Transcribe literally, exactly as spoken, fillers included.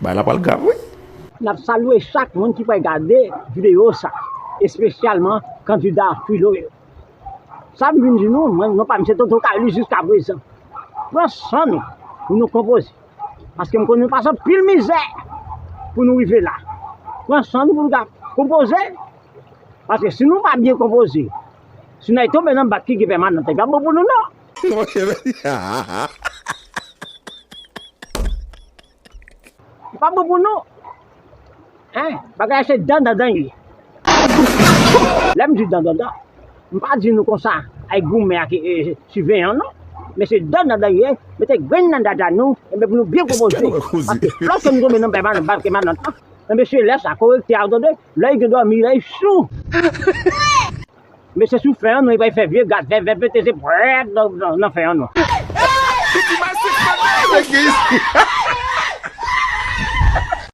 Bagay la pral grav, wi. N ap salye chak moun ki pral gade videyo sa, espesyalman kandida Filo yo. Sa m vin di nou, mwen, non pa m se Tonton Kayli jiskaprezan. Pran san nou pou nou konpoze. Paske m konnen nou pase anpil mizè pou nou rive la. Pran san nou pou nou ka konpoze. Paske si nou pa byen konpoze, si nou al tonbe nan bak ki gen pèmanant, li pa bon pou nou non. Li pa bon pou nou. Hein? Bagay la se dandandan li ye. Lè m di dandandan, m pa di nou konsa al goumen ak e, siveyan non. Men se dandandan li ye, mete grenn nan dada nou, enben pou nou byen konpoze. Paske lòske nou tonbe nan pèmanant, bak pèmanant la, enben se lè sa korektè a tande, lè li gen dòmi, lè li sou. Men se sou fen an non, li pral fè vye gad, vè, vè, vè, te se prèt nan, nan, nan fen an non. Nèg isi.